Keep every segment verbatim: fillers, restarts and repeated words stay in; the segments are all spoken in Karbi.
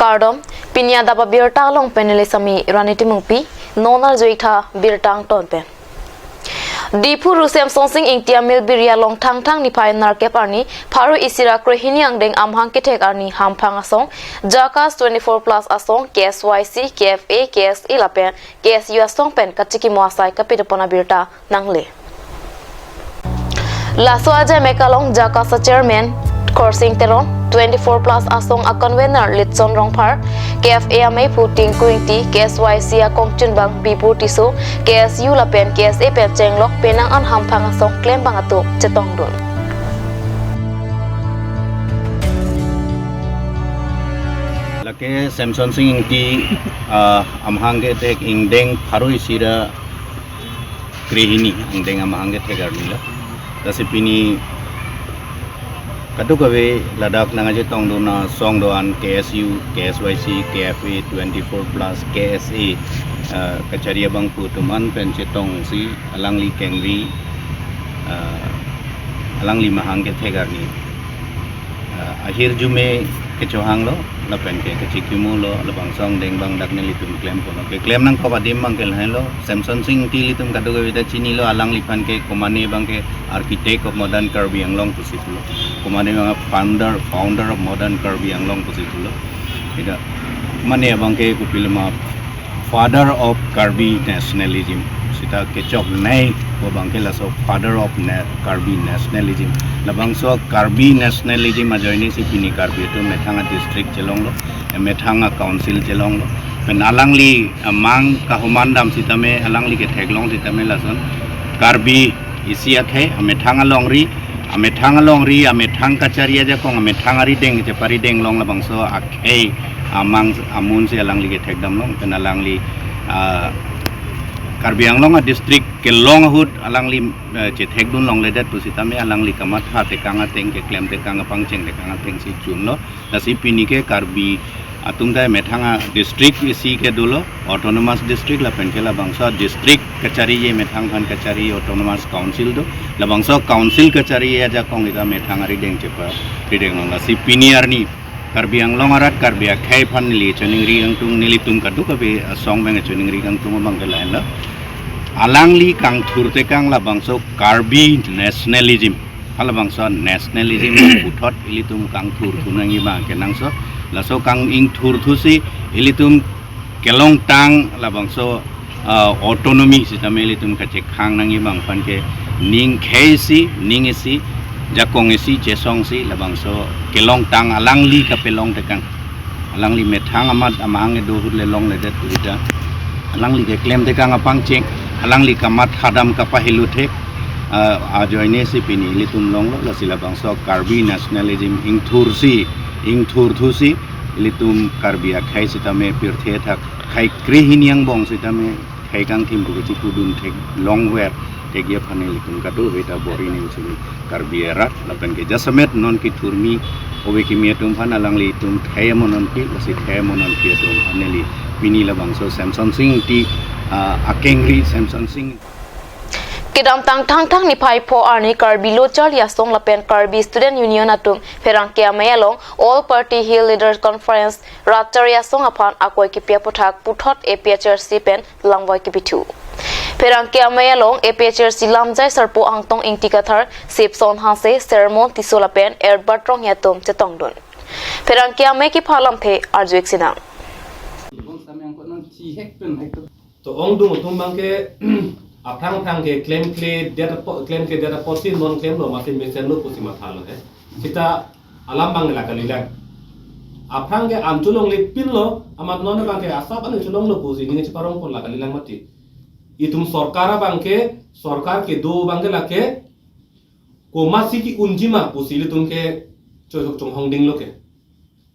Kardom, pini adap abirta along pen neli Sami Rani Timungpi, non arju-ik tha birta angton pen. Diphu Ru Semsonsing Ingti amilbiri along Thangthang niphai nerkep arni, pharo isi ra krehini angdeng amahang kethek arni hamphang asong, JACAS twenty-four plus asong, K S Y C, K F A, K S A lapen K S U asong pen kachikimo asai kapidopon abirta nangle. Laso ajaimek along JACAS a-chairman Khorsing Teron, twenty-four plus asong a-convener Litson Rongphar, K F A ameiphu Tinku Ingti, K S Y C akongchunbang Bipur Tisso, K S U lapen K S A pen chenglok penang an hamphang asong klembang atum chetongdun. Lake Semsonsing Ingti, ah, amahang kethek ingdeng pharo isi ra krehini angdeng amahang kethek arni lo. Lasi pini kadokave ladak nangkachetongdun asong do-an K S U, K S Y C, K F A, twenty-four plus, K S A, ah, kachari abangphu atum an pen chetongsi alangli kengri, ah, alangli mahang kethek arni, ah, ahirjume kechohanglo, lapen ke kachikimo lo, labangso angdeng abang dak nelitum klemponlo. Keklem nangkok adim abang ke lahenlo, Semsonsing Ingti ilitum kadokave ta chinilo, alangliphan ke komatne abang ke architect of modern Karbi Anglong pusi pulo. Komatne abang founder, founder of modern Karbi Anglong pusi pulo. Ida, mane abang ke kopiloma father of Karbi nationalism. Sita kechoknei pu abang ke laso father of na-, Karbi nationalism. Labangso Karbi nationalism ajoine si pini Karbi atum methang a-district chelonglo, methang a-council chelonglo. Pen alangli amang kahoman dam sitame alangli ketheklong sitame lason Karbi isi akhei, amethang alongri, amethang alongri, amethang kachari ajakong, amethang arideng, chepari deng long labangso akhei, amang amun si alangli kethekdam long, pen alangli, ah, Karbi Anglong a-district kelong ahut alangli, eh, chethekdun longledet pusitame alangli kamatha tekang ateng, keklem tekang, apangcheng tekang ateng si chunlo. Lasi pini ke Karbi atum ta methang a-district isi ke dolo, autonomous district lapen ke labangso district kachari ye methang aphan kachari autonomous council do, labangso council kachari ye ajakong ita methang arideng chepa rideng long. Lasi pini arni Karbi Anglong arat Karbi akhei aphan neli choningri kangtung, nelitum kadokave asong abang choningri kangtung abang ke lahenlo. Alangli kangthur tekang labangso Karbi nationalism. Halabangso nationalism puthot ilitum kangthurthu nangji abang kenangsot. Laso kang-ingthurthusi ilitum kelongtang labangso, ah, autonomy sitame ilitum kachekhang nangji abang aphan ke ning khei isi, ning isi, jakong isi, chesong isi, labangso kelongtang alangli kapelong tekang. Alangli methang amat amahang kedo ahut le longledet pu sita. Alangli keklem tekang apangcheng, alangli kamathadam kapahelo thek, ah, ajoine si pini ilitum longlo, lasi labangso Karbi nationalism ingthursi, ingthurthusi, ilitum Karbi akhei sitame pirthe athak khei krehini angbong sitame khei kangthim pu kachipudun thek longver thekji aphan nelitum kadokave ta bor-i ning chini Karbi arat lapen ke jasemet non kethurmi ove kimi atum aphan alanglitum khei amonon ke, lasi khei amonon ke atum aphan neli pini labangso Semsonsing Ingti, ah, akengri Semsonsing. Kedamtang Thangthang niphai pho arni Karbi Lo Charli Asong lapen Karbi Student Union atum pherangke amei along All Party Hill Leaders Conference rat charli asong aphan akoi kipi aputhak puthot A P H L C pen langvoi kipithu. Pherangke amei along A P H L C lamjai sarpo Angtong Ingti Kathar, Sipson Hanse, Sermon Tisso lapen Albert Ronghi atum chetongdun. Pherangke amei kepha lamthe arju-ik sinang. To ongdung atum abang ke aphrang aphrang ke klemkledet apo-, klemkledet apotsi non klemlo mate mesenlo pusi mathalo he. Sita alam abang la kalilang. Aphrang ke an cholongle pinlo, amat non abang ke asap an cholonglo pusi ning cheparongpon la kalilang mati. Itum sorkar abang ke, sorkar kedo abang ke lake komatsi ke-unji ma pusi ilitum ke chojok chonghong dinglo ke.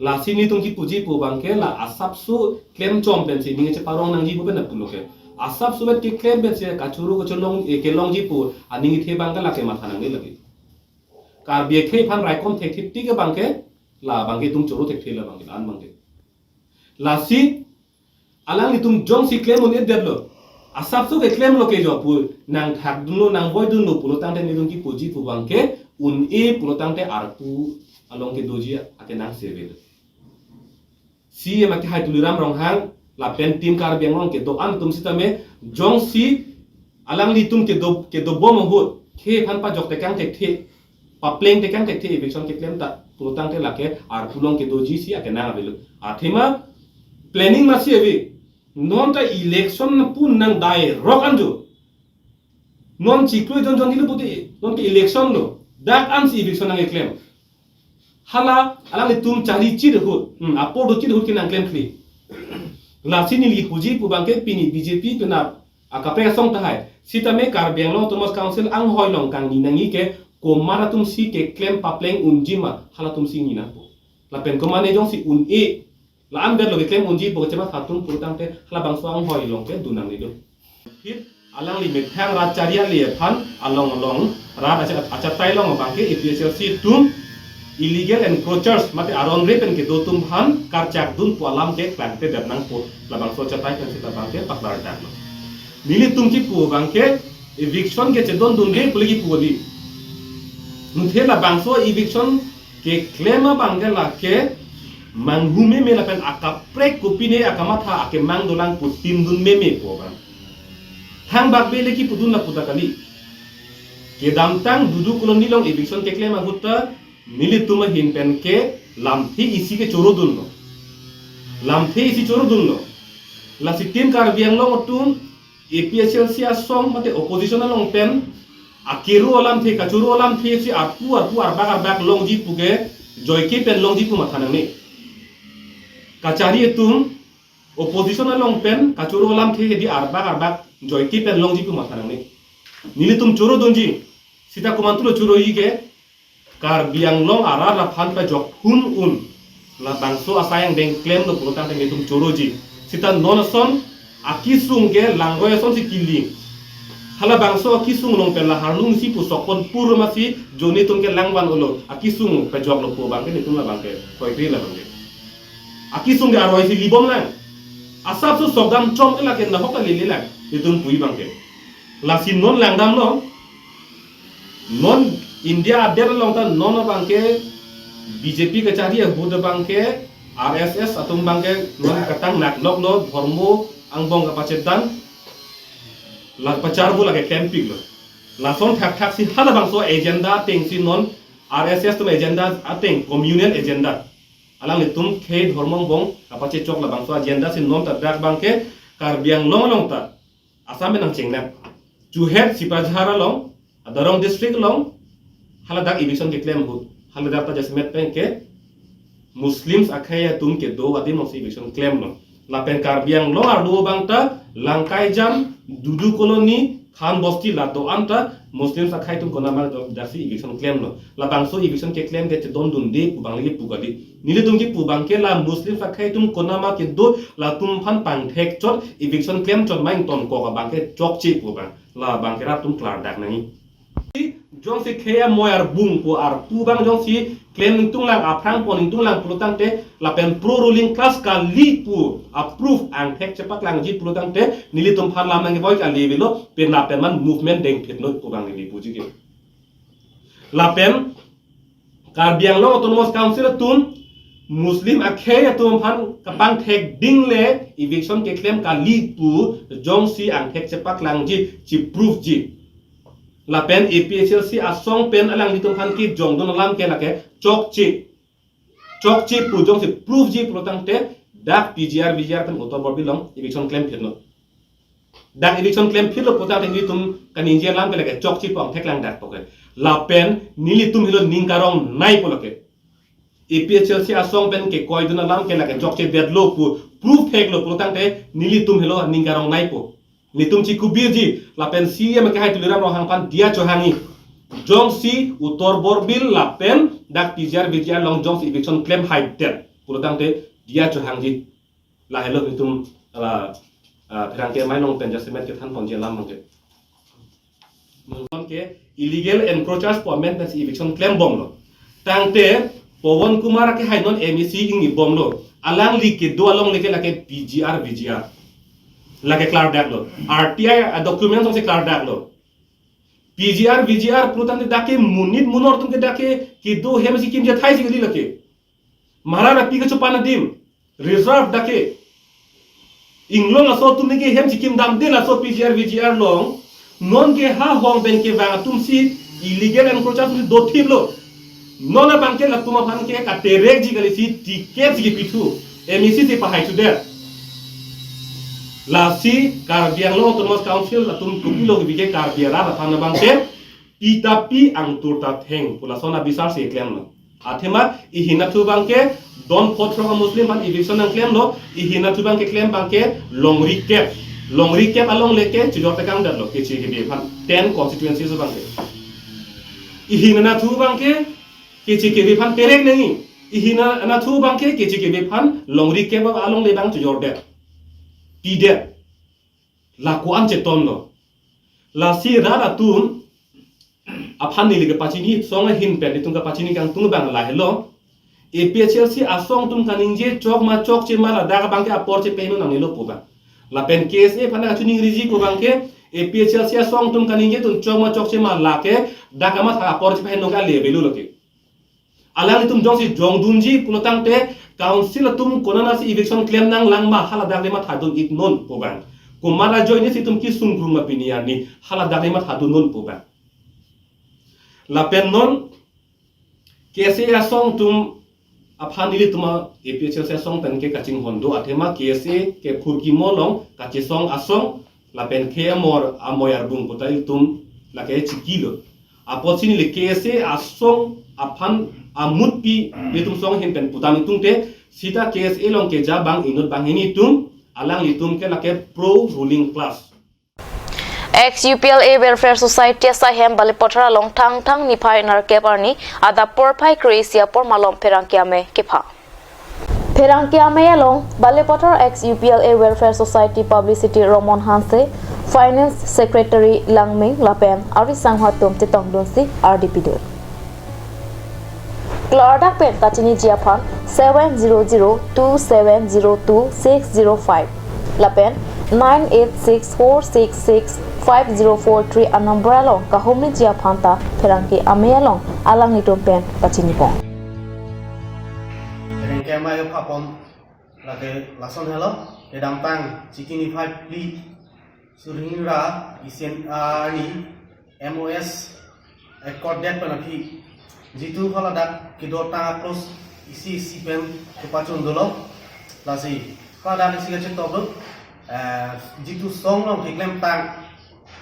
Lasi nelitum kipuji pu abang ke la asapso klem chom pensi ning cheparong nangji pu pen pulo ke. Asapso vet keklem pensi kachoro kacholong, eh, kelongji pu aning ithe abang ke lake matha nangne lagi. Karbi akhei aphan raikom thekthe tik abang ke, la abang ke itum choro thekthe la abang ke, an abang ke. Lasi alanglitum jongsi klem un-edetlo, asapso keklem lo ke jo pu nangthakdunlo, nangvoidunlo pulo tangte nelitum kipuji pu abang ke un-e pulo tangte arpu along kedoji akenangsot avelo. C E M akehai Tuliram Ronghang lapen Team Karbi Anglong kedo-an atum sitame jongsi alanglitum kedo, kedobom ahut khei aphan pajok tekang thekthe, papleng tekang thekthe eviction keklem ta pulotangte lake arpulong kedoji si akenang avelo. Athema planning masi ave. Non ta election pu nang dai rok anjo. Non chiklo jon jon nilo pute, non ke election lo. Dak ansi eviction nangkeklem. Hala alanglitum chari chit ahut, hmm, apor do chit ahut ke nangklemkle. Lasi neli huji pu abangke pini B J P penap akaprek asong tahai. Sitame Karbi Anglong Autonomous Council anghoi along kangni nangji ke komat atumsi keklem papleng unji ma halatumsi nginangpo. Lapen komatne jongsi un-e, la-an berlo keklem unji pu kachema atum pulotangte halabangso anghoi along ke dun nangne do. Hit alangli methang rat chari ale aphan along along rat acha-, achatai along abangke A P H L C atum illegal encroachers mate aron re pen kedo atum aphan karchak dun pu alam ke klangkledet nangpo, labangso achatai pensi labangke paklardaklo. Nelitum kipu abangke eviction ke chedondunde pu le kipu kali. Nuthe labangso eviction keklem abangke lake manghu meme lapen akaprek kopine akamatha akemang dolang pu timdun meme pu abang. Thangbak be le kipudun lapu ta kali. Kedamtang Dudu Colony along eviction keklem ahut ta nelitum ahin pen ke lamthe isi ke chorodunlo. Lamthe isi chorodunlo. Lasi Team Karbi Anglong atum A P H L C asong mate opposition along pen akero alamthe, kachoro alamthe si arpu arpu arbak arbak longji pu ke joike pen longji pu matha nangne. Kachari atum opposition along pen kachoro alamthe hedi arbak arbak joike pen longji pu matha nangne. Nelitum chorodunji, sita komantulo choroji ke, Karbi Anglong arat aphan pajok phun un. Labangso asai angdeng klemlo pulotangte nelitum choroji. Sita non ason akisung ke langroi asonsi kiling. Halabangso akisung along pen la harlung isi pusok pon pur masi joni atum ke langvan olo akisung pajoklo pu abangke nelitum labangke koikri labangke. Akisung ke aroi si libom lang. Asapso sokdam chom ke lake nahok ta lele lang. Nelitum puji abangke. Lasi non langdamlo. Non India adet along ta non abangke B J P kachari ahut abangke R S S atum abangke non katang nakloklo, dhormo angbong kapachetdan, la pacharvo lake klempiklo. Lason thakthak si halabangso agenda atengsi non R S S atum agenda ateng communal agenda. Alanglitum khei dhormo angbong kapachechok labangso agenda si non ta dak abangke Karbi Anglong along ta Assam pen nangchengnang. Chuhet Sipajar along, Darrang district along, haladak eviction keklem ahut, haladak ta jasemet pen ke Muslims akhei atum kedo adim alongsi eviction klemlo. Lapen Karbi Anglong arlo abang ta Langkaijam, Dudu Colony, Khan Bosti la do-an ta Muslims akhei atum konama do daksi eviction klemlo. Labangso eviction keklem ke chedondunde pu abang lagi pu kali. Nelitum kipu abangke la Muslims akhei atum konama kedo latum aphan pangthek chot eviction klem chot ma ingtonkok abangke chokche pu abang. Labangke rat atum klardak nangji. Jongsi khei amoi arbung pu arpu abang jongsi klem ingtung lang, aphrang pon ingtung lang pulotangte lapen pro ruling class kali pu a-proof angthek chepaklangji pulotangte nelitum aphan lam nangkevoi kali avelo, penap pen man movement dengphit noi pu abang neli puji ke. Lapen Karbi Anglong Autonomous Council atum Muslim akhei atum aphan kapangthek ding le eviction keklem kali pu jongsi angthek chepaklangji, cheproofji. Lapen A P H L C asong pen alanglitum aphan kejongdun alam ke lake chokche. Chokche pu jongsi proofji pulotangte dak P G R, V G R pen Uttar Borbil along eviction klemphit noi. Dak eviction klemphitlo pulotangte nelitum kaningje alam ke lake chokche pu angthek langdakpo ke. Lapen nelitum helo ning karong naipo lake. A P H L C asong pen kekoidun alam ke lake chokchedetlo pu proof theklo pulotangte nelitum helo ning karong naipo. Nelitum chikubirji lapen C E M akehai Tuliram Ronghang aphan diya chohangji. Jongsi Uttar Borbil lapen dak P G R V G R along jongsi eviction klemhaidet pulotangte diya chohangji. Lahelo nelitum la, ah, pherangke amei along pen jasemet kethan ponji alam abangke. Mungkin ke illegal encroachers pu amen pensi eviction klembomlo. Tangte Pawan Kumar akehai non M A C ingnibomlo. Alangli kedo along lake lake P G R, V G R. Lake klardaklo. R T I a-documents alongsi klardaklo. P G R, V G R pulotangte dak ke monit monor atum ke dak ke kedo hem si kimjat hai si kali lake. Mara rapi kechopan adim. Reserve dak ke inglong aso atum neke hem chikim damde laso P G R V G R along. Non ke ha hong pen kevang atum si illegal encroacher si dothiplo. Non abang ke latum aphan ke katerek ji kali si ticket si kepithu. M A C si pahai chuder. Lasi Karbi Anglong Autonomous Council atum kopilo kebi ke Karbi arat aphan abang ke pi ta pi angtur ta theng pu lason abisar si klemlo. Athema ihin athu abang ke don photrok a-Muslim aphan eviction nangklemlo, ihin athu abang ke klem abang ke longri kep. Longri kep along le ke chujor tekang detlo Keche Kebe aphan ten constituencies abang ke. Ihin athu abang ke Keche Kebe aphan terek nangji. Ihin athu abang ke Keche Kebe aphan longri kep along le abang chujor det. Pi det. La ko-an chetonlo. Lasi rat atum aphan neli kepachini song ahin pen itum kepachini kangtung abang lahelo. A P H L C asong atum kaningje chok ma chokche ma ladak abang ke apor chepaheno nangnelo pu abang. Lapen K S A aphan kachiningriji pu abang ke A P H L C asong atum kaningje atum chok ma chokche ma lake dak amat apor chepaheno ke ale avelo lake. Alanglitum jongsi jongdunji pulo tangte council atum konatsi eviction klem nanglang ma haladak le mathadun-iknon pu abang. Komat ajoine si itum kesung krung ma pini arni haladak le mathadunnon pu abang. Lapen non K S A asong atum aphan nelitum A P H L C asong pen ke kachinghon do athema K S A ke Phurkimo along kachesong asong lapen ke amor amoi arbung kota itum lake chikilo. Apotsi neli K S A asong aphan amutpi nelitum song ahin pen pudam itum te sita K S A along keja abang inut banghini atum alanglitum ke lake pro ruling class. Ex U P L A Welfare Society asaihem Balipathar along Thangthang niphai nerkep arni adap porphai kre-isi apor malom pherangke amei kepha. Pherangke amei along Balipathar ex U P L A Welfare Society Publicity Romon Hanse, Finance Secretary Langming lapen ari sangho atum chetongdunsi ardi pido. Klardak pen kachiniji aphan seven zero zero two seven zero two six zero five lapen nine eight six four six six five zero four three a-number along kahumriji aphan ta pherangke amei along alanglitum pen pachinipon. Pherangke amei aphan lake lason helo, kedamtang Chiti niphai phli suri hini ra isi arni M O S accord det pen aphi jitu haladak kedotang a-clause isi isi pen kepachun dolo. Lasi haladak isi kachetoklo, eh, jitu song along keklemtang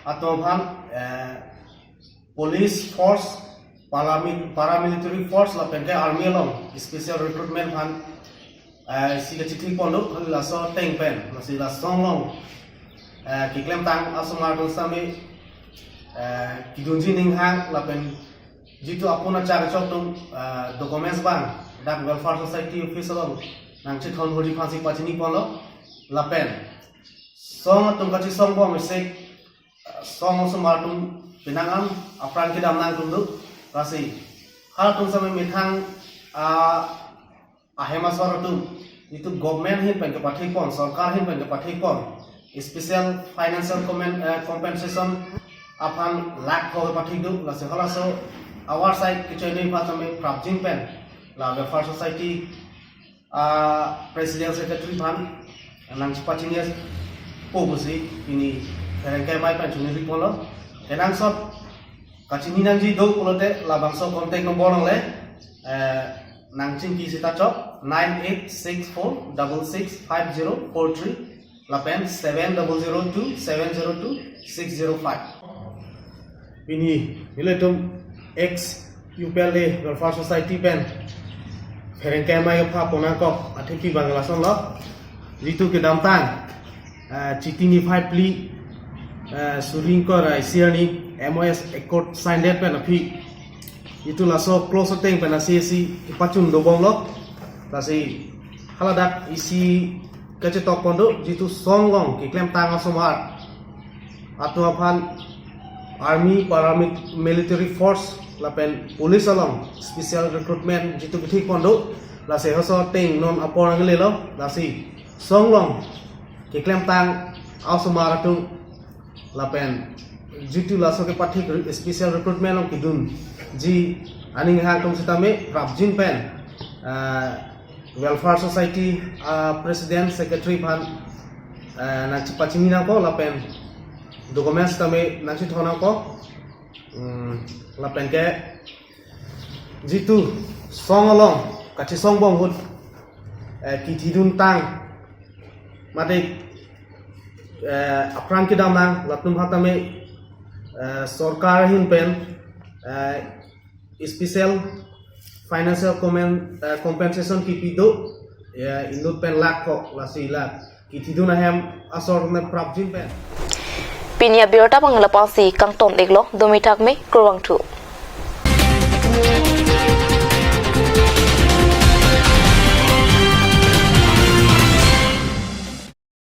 atum aphan, eh, police force, parami-, paramilitary force lapen ke army along special recruitment aphan, eh, isi kachithipon do, laso ateng pen, lasi laso song along, eh, keklemtang asomar atum sitame, eh, kedunji ninghang lapen jitu apun achak achok atum, eh, documents abang dak Welfare Society office along nangchethon hori aphansi pachiniponlo lapen song atum kachesongbom isik, eh, song asomar atum penang an apran kedam nangtum do, lasi halatum sitame methang, ah, ahem asor atum, itum government ahin pen kepathekpon, sorkar ahin pen kepathekpon, special financial commen-, eh, compensation aphan lakh pho kepathek do, lasi halaso awarsai kechoinei aphan sitame prapjin pen la Welfare Society, ah, President Secretary aphan nangchepachinipo pusi pini pherangke amei pen chuniri ponlo. Kenangsot kachini nangji do pulote labangso contact number along le, eh, nangchingki sita chok nine eight six four double six five zero four three lapen seven double zero two seven zero two six zero five. Pini nelitum ex U P L A Welfare Society pen pherangke amei aphan ponnangkok athengpi abang lasonlo. Jitu kedamtang, eh, Chiti niphai phli, eh, suri ingkoi ra isi arni M O S accord sign det pen aphi jitu laso clause ateng pen isi isi kepachun dobomlo. Lasi haladak isi kachetokpon do, jitu song along keklemtang asomar atum aphan army, paramilitary force lapen police along special recruitment jitu kethekpon do, lasi halaso ateng non apor nanglelo, lasi song along keklemtang asomar atum lapen jitu laso kepathek re-, special recruitment along kedunji aninghang atum sitame prapjin pen, ah, Welfare Society, ah, President, Secretary aphan, eh, nangchepachini nangkok lapen documents tame nangchethon nangkok. Hmm, lapen ke jitu song along kachesong bom ahut, eh, kithidun tang mate, eh, apran kedam nang latum aphan tame, eh, sorkar ahin pen, eh, special financial commen-, eh, compensation kipi do, eh, inut pen lakh kok, lasi la kithidun ahem asor ne prapjin pen. Pini abirta abang lapusi kangton iklo, domi thak me, kurvangthu.